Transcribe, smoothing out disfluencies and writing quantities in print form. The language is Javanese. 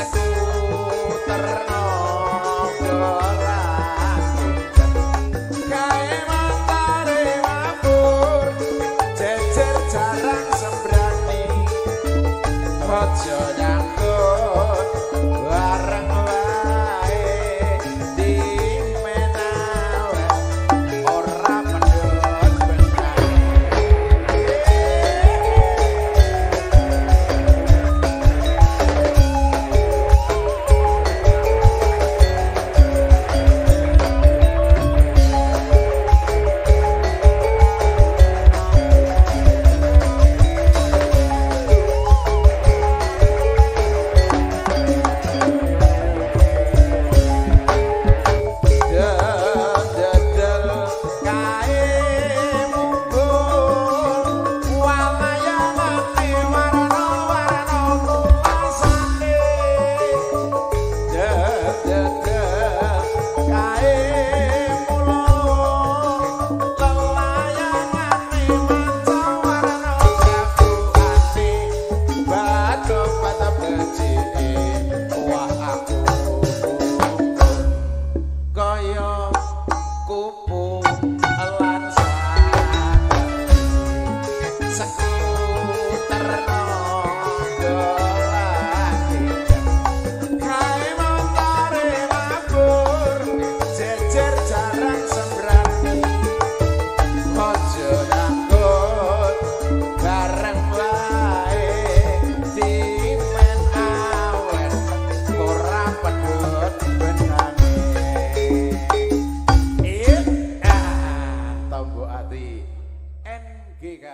Skuter naga lan kae montore mabur, jejer jaran sembrani. Aja nyangkut bareng wae dimenawa ora pedhot benange. Dedel kae munggul walayangane warna-warna tulasane. Dedel kae mulung lelayangane manca warna jabukane. Batuk becike wah aku kaya kupu lan skuter naga lan kae montore mabur, jejer jaran sembrani. Aja nyangkut bareng wae dimen awet ora pedhot benange. Iya, ah, Tombo Ati NGK.